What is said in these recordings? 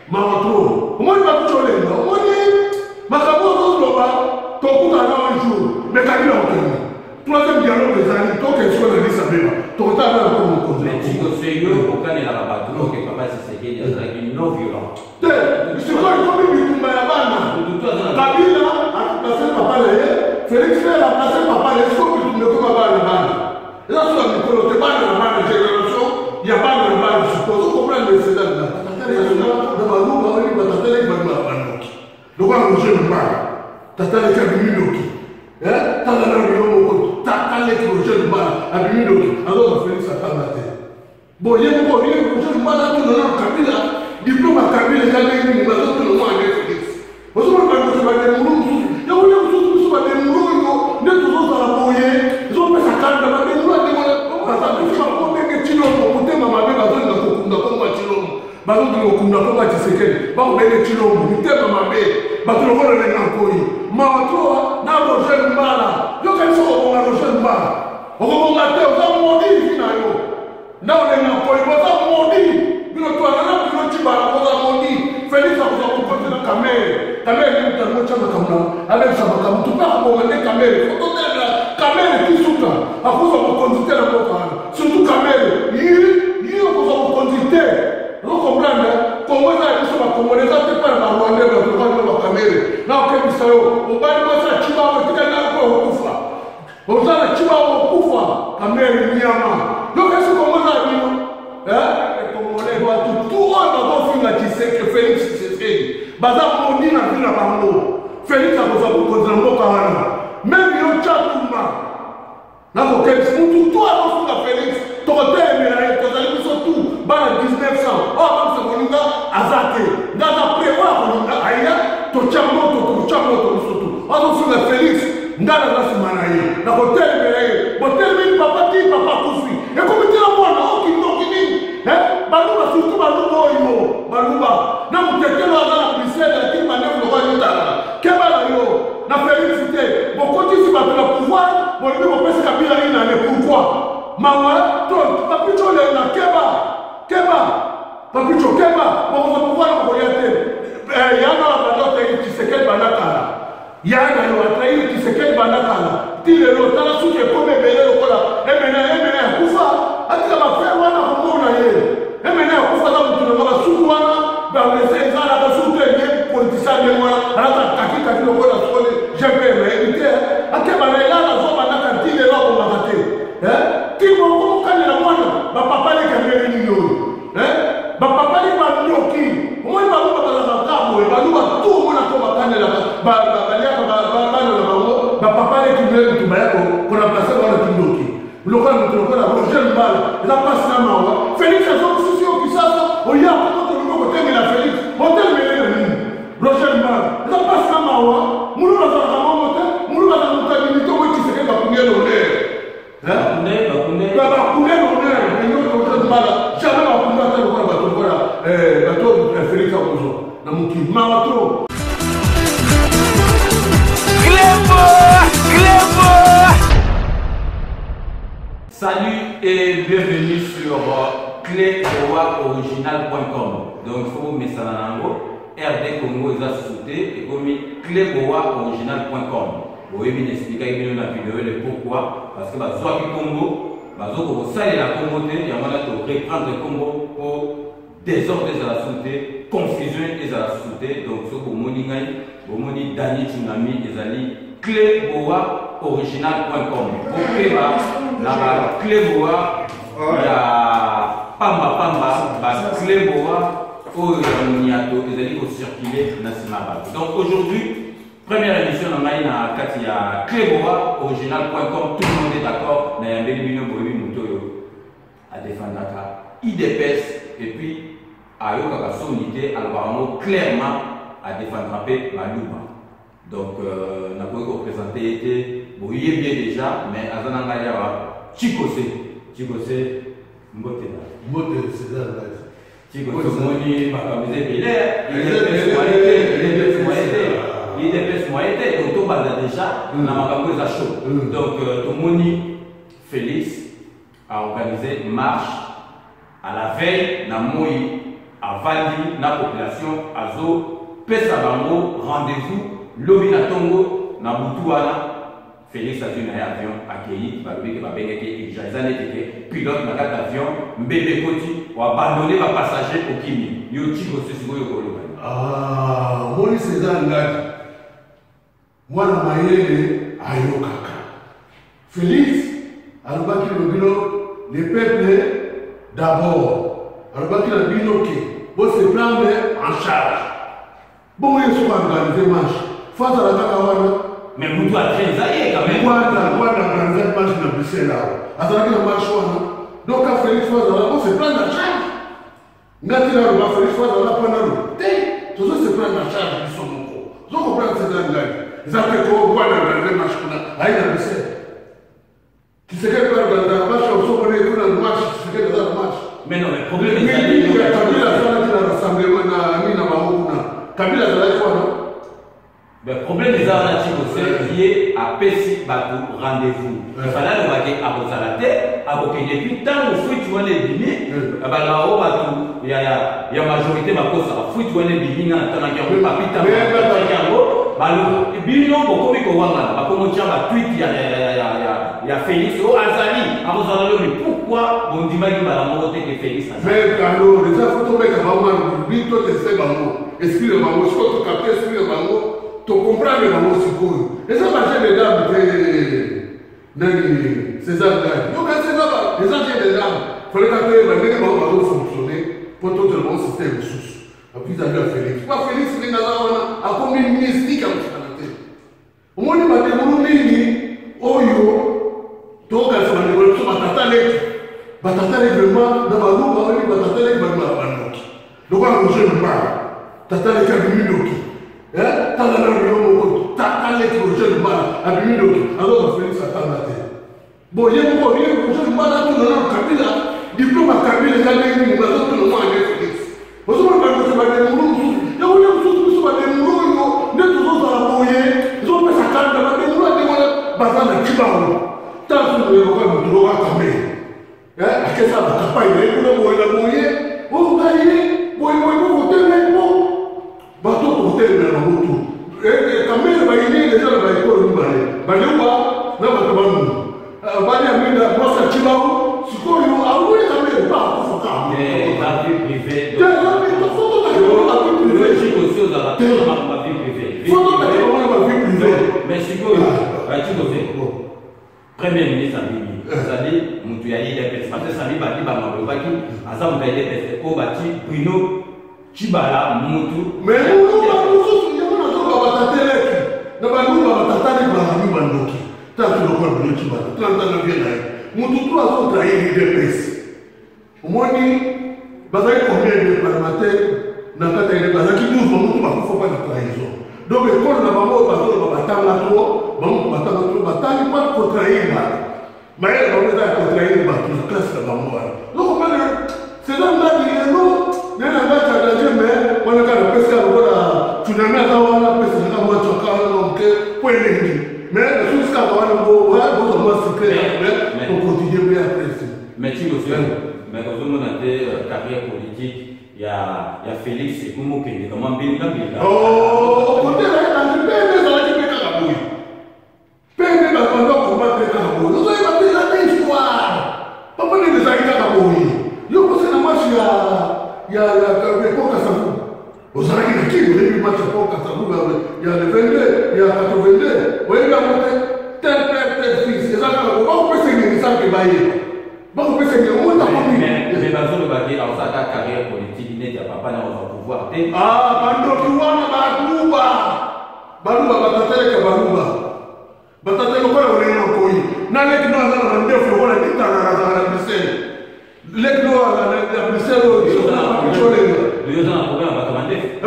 Mawa trop. Omoni bato tolemba, omoni makambo ozoloba, tokutana un jour, mais Kabila okende. Troisième dialogue ezali, tokende sikoyo na Addis Abeba, tokotala nani akoma mokonzi. Mais Tshikose, yo okanelaka bato oke papa Tshisekedi azalaki non violent. Te, sikoyo ekomi bitumba ya bana. Kabila aremplace papa na ye, Felix mpe aremplace papa na ye, sikoyo bitumba ekoma bana na bana. Eza so ya mikolo te, bana na bana, generation ya bana na bana sikoyo. Ozo comprendre César na na baluba oyo batata leki babimaka bandoki lokola Roger Lumbala, tata leki abimi ndoki. Tala na yo moko, tata leki Roger Lumbala abimi ndoki, azoka Felix atanga te. Bon, ye moko ye Roger Lumbala atuna nano Kabila, diplôme ya Kabila eza ndenge nini, bazotuna mwana nde Felix. Ozomona bandoki bademulu mosusu yango nde mosusu biso bademulu oyo nde tozozala boye, ezopesa kanda. Bademulu ademona baza biso bakobenge Tshilombo motema mabe, bazolinga kokunda kombo ya Tshilombo, bazolinga kokunda kombo ya Tshisekedi, bakobenge Tshilombo mitema mabe. Bato lokola Olenga Nkoyi, mawa troa na Roger Lumbala. Yokanisi okobonga Roger Lumbala, okobonga te, oza maudit vi na yo na Olenga Nkoyi, boza maudit bino twana na bino Tshibala, boza maudit. Felix akozwa mokonzi na Kamerhe. Kamerhe nde moto yango otya makambo na abebisa makambo, tupe akobonga nde Kamerhe. Fo totelemela Kamerhe ti suka, akozwa mokonzi te na mboka wana, surtout Kamerhe yi okozwa mokonzi te. Ozo comprendre? Kongo eza ya biso bakongole, eza te mpa na barwandais. Bato lokola bino bakamere, na okebisa yo, obali mwasi ya Tshibango, etikali na mpo okokufa, oza na Tshibango, okokufa. Kamere nyama, yoka esi Kongo eza ya bino Congolais. Bato tu oyo bazofinga Tshisekedi, Felix Tshisekedi, baza maudit na vie na bango. Felix akozwa bokonzi na mboka wana, même yo Tshatumba, nakokebisa mutu tu azofinga Felix, tokotelemela ye. Tozali biso tu bana 1900 oyo abangisa moninga aza te, nga aza prêt, oyo akolinga aya, totya moto, totya moto biso tu. Azofinga Felix, nga naza nsima na ye, nakotelemela ye. Botelemeli papa ti papa akufi, ekomi tela mwana okindoki nini? Baluba, surtout baluba oyo, baluba na motetelo aza na Bruxelles, atiki mandefu lokola litala, keba na yo na Felix te. Bokotisi bato na pouvoir, bolingi bopesi Kabila une année, pourquoi? Mawa to Papicho Olenga, keba, keba Papicho, keba, bokozwa pouvoir, bokolia te. Yana banda otrahir Tshisekedi banda kala, ya na yo atrahir Tshisekedi banda kala ti lelo. Tala suki ekomi ebele lokola emene emene akufa, atika bafrère wana komona ye. Emene akufa, aza motu nanga basuki wana balese ezalaka suki te, ye politicien ndenge wana alata kaki kaki lokola sokoli GPR, nayebi te. Akeba na elala azobandaka ti lelo, abongaka te ti moko mokanela mwana. Bapapa leki ndenge nini oyo? Bapapa leki bandoki. Omoni baluba bazalaka ka boye, baluba tu omona ko bakanelaka, baliaka bana na bango. Bapapa leki mutu baya koremplace wana kindoki lokola moto lokola Roger Lumbala, eza mpasi na mawa. Felix azokisisi yo Kisasa, oya koko tolingi kotemela Felix, otelemele na nini? Roger Lumbala, eza mpasi na mawa. Muluba azalaka bongo te, muluba azala moto ya limite. Oyo Tshisekedi bakunde l'honneur, bakunde l'honneur, mais yo Roger Lumbala jamais bakunde ata lokola bato lokola bato Felix akozwa na mokili. Mawa trop. Clébo, Clébo. Salut et bienvenue sur cléboaoriginal.com. Donc il faut vous mettre ça dans RD Congo eza sauté et comme cléboaoriginal.com. Boyebi na expliquaki bino na video le pourquoi, parce que bazwaki Congo, bazoko kosalela Congo te, yango wana to reprendre Congo po désordre ezala su te, confusion ezala su te. Donc soki bomoni ngai, bomoni Dani Tsunami, ezali cléboaoriginal.com. Bokeba na bacléboa ya pambapamba, bacléboa oyo ya moniato ezali kocircule na nsima bato. Donc aujourd'hui, première émission na ngai na kati ya cléboaoriginal.com, tout le monde est d'accord, nayambeli bino, boyebi moto oyo adefendaka UDPS et puis ayokaka soni te, alobaka yango clairement, adefendra mpe baluba. Donc nakoki koprésente ye te, boyebi ye déjà, mais aza na ngai awa, Chikose. Chikose, mbote na Mbote César Ngazi. Chikose, omoni makambo eza ebele, UDPS moye te, UDPS moye te. Donc tobanda déjà na makambo eza chaud. Donc tomoni Félix a organisé marche. À la veille na moyi avandi na population azo pesa bango rendez-vous lobi na tongo na butu wana Felix azwi na ye avion akeyi balobi ke babengaki ye urgent eza neti ke pilote na kati avion mbebe ekoti oabandonne ba passager okimi yo Chico se sikoyo okoloba Ah, omoni César Ngadi mwana mayele ayokaka. Felix alobaki na bino le peuple d'abord, alobaki na bino ke bo se prendre en charge. Bongo ye soki organise marche, fo azala kaka wana. Mais mutu atrain eza ye quand même. Rwanda, Rwanda organise marche na Bruxelles awa. Azalaki na marche wana. Donc ka Felix fo azala bo se prendre en charge. Nga ti naloba Felix fo azala mpo naloba te, tozo se prendre en charge biso moko. Ozo comprendre César Ngadi? Eza te ko Rwanda organise marche kuna, aye na Bruxelles. Tshisekedi mpe organise marche ya osomoni ye kuna na marche, Tshisekedi aza na marche. Mais non, mais problème ezali Mingi ya Kabila asalaki na rassemblement na nini na bango kuna. Kabila azalaki wana. Mais problème eza wana Chico se ye apesi bato rendez-vous. Il fallait aloba ke akozala te, akokende puis ntango fuite wana ebimi, balaka oyo bato ya ya ya majorité bakosaka fuite wana ebimi nga natangaki yango papi ntango natangaki yango balo bino bokomi kowangana bakomi otya ba tweet ya ya ya ya ya ya Félix oyo azali akozala lobi pourquoi bondimaki mbala moko te ke Félix azali. Mais alors eza faut tobeta bango manu bito teste bango esprit na bango sikoyo tokapte esprit na bango tocomprendre bango sikoyo eza ba jeu de dame te nani César Ngadi yoka eza eza jeu de dame fallait kaka toyeba ndenge bango bazofonctionne mpo tozela bango système mosusu vis-à-vis ya Félix pa Félix ndenge aza wana akomi mystique ya kosakana te omoni bademulu mingi oyo tokanisa bandeko na biso batata leki batata leki vraiment na baluba oyebi batata leki babimaka bandoki lokola roger lumbala tata leki abimi ndoki tala nano yo moko tata leki roger lumbala abimi ndoki azoka felix atanga te Bon, ye moko ye roger lumbala atuna nano kabila diplome ya kabila eza ndenge nini bazotuna mwana nde felix ozomona bandoki bademulu mosusu yango nde mosusu biso bademulu oyo nde tozozala boye ezopesa kanda bademulu ya ndenge wana baza na kibango ntanso boye lokola moto lokola kamere akesa bakampagne na ye kuna boye na boye oyo ngai ye boye boye bokotele po bato tokotelemela bango tu kamere bayini deja na baekolo mibale baluba na bato banunu bali ya minda mwasi ya cibango sikoyo awuli kamere mpa akufa mais sikoyo Premier ministre abimi ezali mutu ya udps parce que Sami Badi Banga alobaki aza mutu ya udps oyo bati Bruno Tshibala mutu mais muluba mosusu yango nazoloba batateleki na baluba batatali bazali bandoki tatu lokola Bruno Tshibala 30 ans na vie na ye mutu tu azotrahir udps omoni bazali combien de parlementaire na kati ya bazalaki 12 bango bakufa mpa na trahison donc ekolo na bango oyo bazoloba batanga to bango batanga to batangi mpa kotrahir bato mayele bango eza ya kotrahir bato na classe na bango wana donc omoni césar ngadi lelo naye na ngati ya danger mais wana kaka napesi kaka lokola tsunami aza wana apesi nanga mwa coka wana na moke mpo elengi mais nasuki kaka wana bozwa mwa secret mais tokontinue mpe après. Mais Tshilo mais ozomona te carrière politique ya ya Félix ekomi okende kama mbilinga mbilinga. Oh, kote na ye kasi mpe nde ezalaki mpe kaka boye mpe nde babanda kokombattre kaka boye ozoyeba te eza te histoire papa ndenge ezalaki kaka boye yo kosi na marche ya ya ya ya Kasavubu ozalaki na kini oyebi match ya Paul Kasavubu ya le 22 ya 82 oyebi yango te tel père tel fils eza kaka bakopesa ngenge sanke bayeba bakopesa ngenge omoni takomi mais bazolobaki aosaka carrière politique neti ya papa na ozwa pouvoir te. Ah, bandoki wana baluba baluba batateleka baluba batata lokola olenge na okoyi na leki no aza na mandefu lokola litangaka azala na bruxelles leki no na bruxelles oyo colenga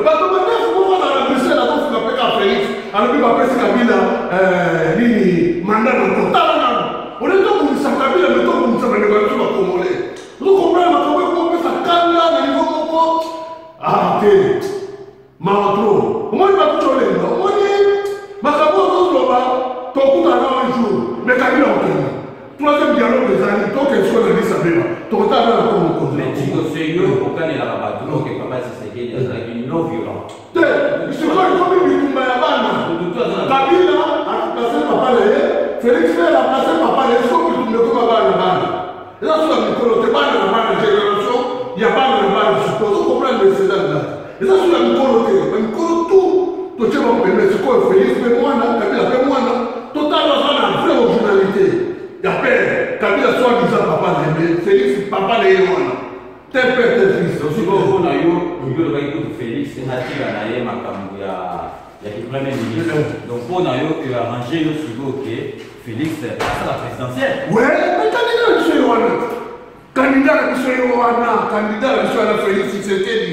bato mandefu moko azala na bruxelles azofuka mpe ka félix alobi bapesi kabila nini manda na kotala nano ole tobundisa kabila me tobundisa bandeko ya biso bakongolais ozokomprendre makambo ekopesa kanda na niveau moko ah te mawa trop omoni bato colenga omoni makambo ozoloba tokutana un jour mais kabila okende troisième dialogue ezali tokende sikoyo na lisa beba tokotala na ko mokonzi. Yo okanelaka bato oke papa Tshisekedi azalaki non violent. Te, sikoyo ekomi bitumba ya bana. Kabila aremplace papa na ye, Félix mpe aremplace papa na ye. Sikoyo bitumba ekoma bana na bana, eza so ya mikolo te, bana na bana, génération ya bana na bana. Sikoyo ozo comprendre césar ngati, eza so ya mikolo te, bamikolo tout totie bango pembe. Sikoyo Félix mpe mwana, Kabila mpe mwana, totala aza na vraie originalité ya père. Kabila soit disant papa na ye, mais Félix papa na ye wana te, père te, fils. Sikoyo mpona yo, yo olobaki kutu Félix atika na ye makambo ya ki premier ministre. Donc mpona yo, arrange yo sikoyo ke Félix asala présidentielle? Ouais, mais candidat na biso ye wana, candidat na biso ye wana, candidat na biso wana Félix Tshisekedi.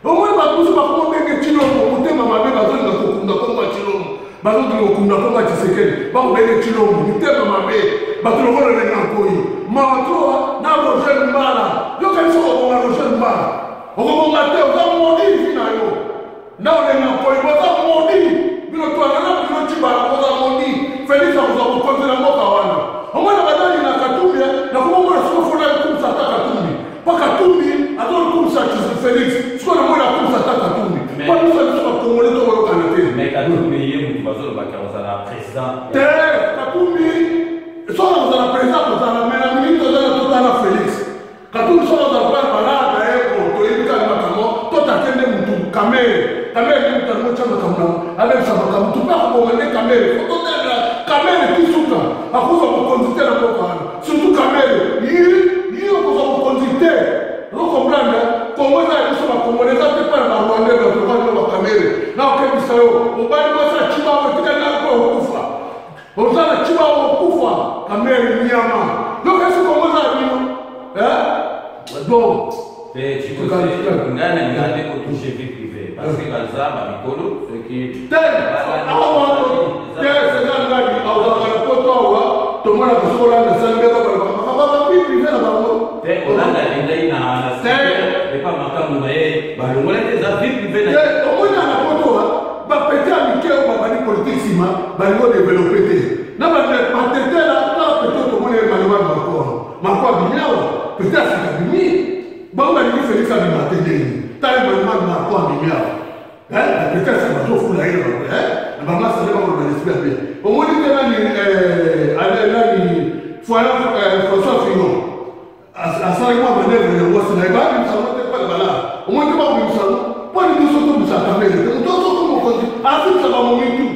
Omoni bato mosusu bakoma ndenge Tshilombo, motema mabe, bazolinga kokunda komba Tshilombo, bazolinga kokunda komba Tshisekedi, bakobenge Tshilombo, motema mabe. Bato lokola Olenga Nkoi, mawa na Roger Mbala. Yokanisi okobonga, Roger Mbala, okobonga te, oza maudit vie na yo na Olenga Nkoi, boza maudit bino twana na bino Tshibala, boza maudit. Félix akozwa mokonzi na mboka wana. Omona badali na Katumbi, nakomomona siko fona ekumisa ata Katumbi, mpo Katumbi azokumisa Félix. Sikoyo namoni akumisa ata Katumbi, mpo biso bakongole tokoyokana te. Mais Katumbi ye motu bazolobaka kozala président. Te, Katumbi soki akozala président, kozala, mais na minute ozala, totala Félix. Katumbi soki azala pale balaa na ye, toyebi kaka makambo totake nde mutu Kamerhe. Kamerhe nde mutu alingo tia makambo na abebisa makambo tu mpe akobonga nde Kamerhe. Fo totelemela Kamerhe ti suka, akozwa mokonzi te na mboka wana. Surtout Kamerhe, yi okozwa mokonzi te. Ocomprendre, Kongo eza ya biso bakongole, eza te mpa na barwandais. Bato bano bakamere na okebisa yo, mobali mwasi aciba etikali na mpe okufa, oza na ciba okufa. Kamerhe nyama, yokasi Kongo eza ya bino donc. Mpe ngai na ngai nde kotouche vie privée, parce que baza bamikolo soki Te, awa te, seza ngai azalaka na poto awa, tomonaka soki olanda sambeka balobaka vie privée na bango. Te, olanda alendai na epa makambo na ye, balongola te, eza vie privée na ye. Omoni na poto bapete ya mike oyo babandi politike, nsima balingi odéveloppe te na batetela kaka pete. Tomoni ye maloba Marko, Marko abimi awa, pete asika abimi, bango balingi Félix abima te. Ndenge tali malema Marko abimi awa, bapete asika bazofula ye na bamasale, bakoloba l'esprit ya bien. Omoni te nani nani, François Fillon asalaki mwa manœuvre yango, asina ye babimisango te pale bala. Omoni te bakobimisango mponi biso tobisaka mbele te. Moto azoko mokonzi asisa bamomi tu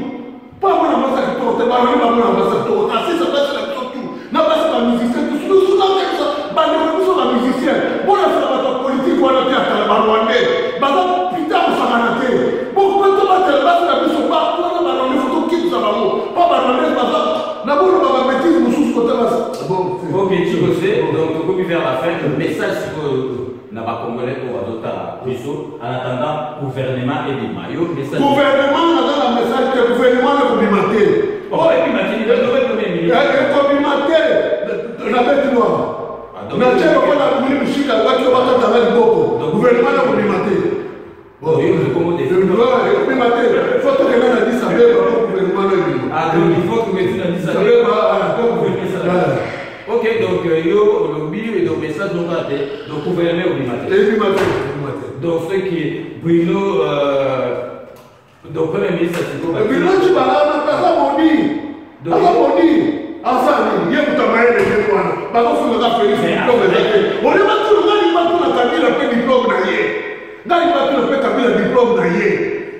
mpo amona mwasi ya kitoko te, baloni bamona mwasi ya kitoko te, asisa basi na biso tu na basi bamusicien tu susunakebisa bandeko biso bamusicien bonasala bato ya politike wana te. Atala barwandais baza pita kosakana te, bokoto batela basi na biso bato wana barwandais, fo tokimisa bango mpo barwandais baza na boloba babêtises mosusu kota basi. Ok, Chikose, donc tokomi vers la fin. Message sikoyo na bacongolais oyo bazotala biso en attendant gouvernement ebima, yo message? Gouvernement naza na message te, gouvernement ekobima te. Ekobima te na bête noire natie lokola muli mosika baki bakatanga liboko. Gouvernement ekobima te, ekobima te. Fo tokenda na Addis Abeba po gouvernement no ebima. Ok, donc yo olobi, donc message moko te, donc gouvernement obima te. Ebima te, ebima te. Donc ce qui Bruno donc premier ministre sikoyo. Bruno Tshibala aza maudit, aza maudit. Aza nini? Ye moto amayele ndenge wana, bazofungaka Félix, diplôme eza te. Olie batuna ngai, batuna Kabila mpe diplôme na ye, ngai batuna mpe Kabila diplôme na ye,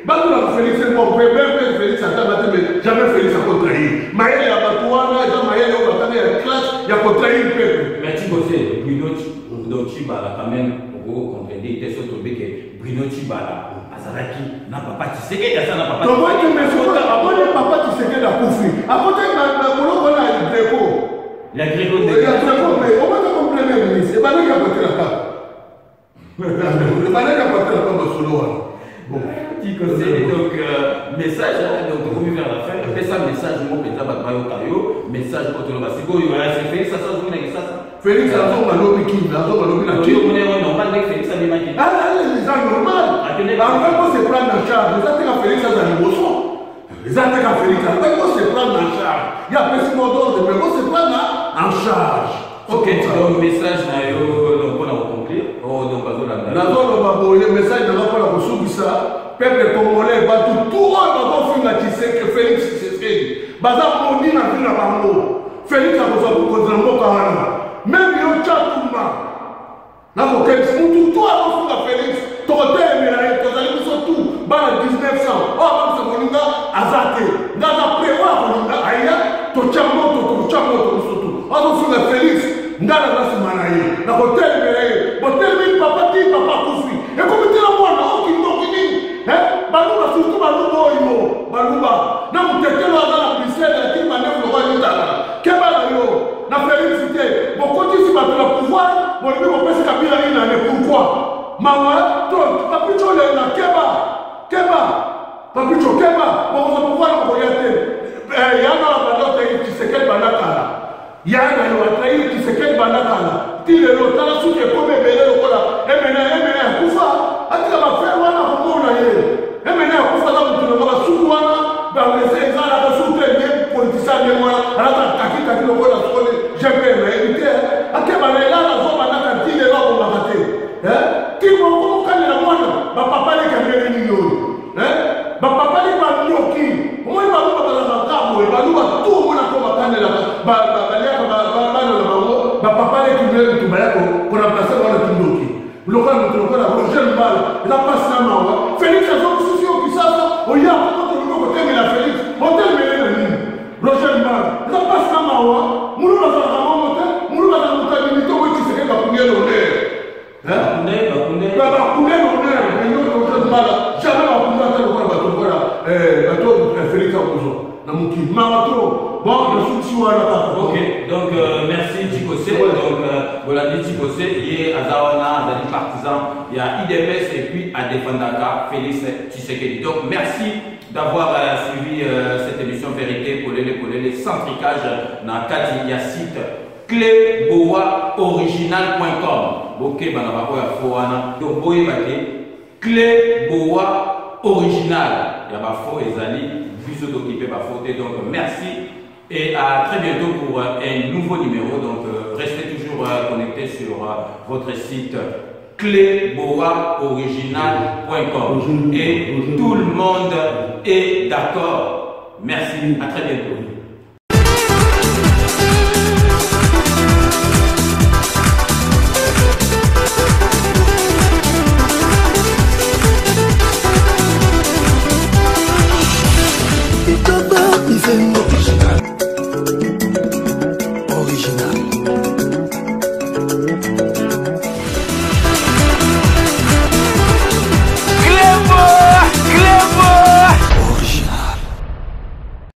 batunaka Félix. Bon, mpe mpe Félix atanga te, mais jamais Félix akotrahir. Mayele ya bato wana eza mayele oyo batanga ya classe ya kotrahir peuple. Mais Chikose, Bruno donc Tshibala quand même okoki comprendre te so tobeke Bruno Tshibala azalaki na papa Tshisekedi, aza na papa. Tomoni, mais sikoyo amoni papa Tshisekedi akufi, akotaki na boloko na Greco. Ya Greco. Ya Greco, mais omata comme premier ministre, ebandaki akotela kaka, ebandaki akotela kaka masolo wana. Bon, Chikose, donc message, donc tokomi vers la fin. Pesa message moko mpenza bato bayoka yo, message oyo toloba sikoyo. Félix asa ozongi na Kisasa. Félix azonga lobi Kini, azonga lobi na Kini. Normal ndenge Félix abimaki? Eza normal, alobaki ko se prendre en charge. Eza teka Félix aza liboso, eza teka Félix alobaki ko se prendre en charge, ye apesi mot d'ordre, mais ko se prendre en charge. Ok, donc message na yo, donc mpona koconclure. Oh, donc azolanda. Nazoloba boye, message nanga mpona kosukisa peuple congolais, bato tout oyo bazofinga Tshisekedi, Félix Tshisekedi, baza modi na vie na bango. Félix akozwa bokonzi na mboka wana, même yo Tshatumba nakokebisa mutu tu azofinga Félix, tokotelemela ye. Tozali biso tu bana 1900 oyo abakisa moninga aza te, nga aza pre oyo akolinga aya, totya moto, totya moto biso tu. Azofinga Félix, nga naza nsima na ye, nakotelemela ye. Botelemeli papa ti papa akufi, ekomi tela mwana okindoki nini? Baluba, surtout baluba oyo, baluba na motetelo aza na Bruxelles, atiki mandefu lokola litala, keba na yo na Félix te. Bokotisi bato na pouvoir, bolobi bopesi Kabila une année, pourquoi? Mawa to Papicho olenga, keba, keba Papicho, keba, bokozwa pouvoir na bokolia te. Yana na banda otai Tshisekedi banda kala, ya na yo atrahi Tshisekedi banda kala ti lelo. Tala suki ekomi ebele lokola emene emene akufa, atika bafrère wana komona ye emene akufa, aza motu nango basuki wana bamese ezalaka suki te. Ye politicien ndenge wana alata kakikaki lokola sokoli gpr, nayebi te, akeba na elala azobandaka ti lelo abomaka te ti moko mokanela mwana. Bapapa leki ndenge nini oyo? Bapapa leki bandoki, omoni baluba bazalaka ka boye, baluba tu omona ko bakanelaka, baliaka bana na bango. Bapapa leki ndenge mutu baya koremplacer wana kindoki lokola moto lokola Roger Mbala, eza mpasi na mawa. Félix azokisusi yo Kisasa, oya koko toluki kotemela Félix, otelemele na nini? Roger Mbala, eza mpasi na mawa. Mulu bazalaka mongo te, mulu bazalaka moto abimi to boyi Tshisekedi, bakunde l'honneur. Bakunde, bakunde. Bakunde l'honneur, mais yo Roger Mbala jamais bakunde ata lokola bato lokola bato Félix akozwa na mokili. Mawa trop. Bon, nasukisi wana kaka. Ok, donc merci Chikose. Donc bolandi Chikose, ye aza wana, azali partisan ya UDPS et puis adefendaka Félix Tshisekedi. Donc merci d'avoir suivi cette émission Vérité Polele Polele sans tricage na kati ya site cleboaoriginal.com. Bokeba na bango ya faux wana. Donc boyeba ke Cleboa original ya bafaux ezali, biso tokipe bafaux te. Donc merci et à très bientôt pour un nouveau numéro. Donc restez toujours connectés sur votre site cleboaoriginal.com et tout le monde est d'accord. Merci, à très bientôt.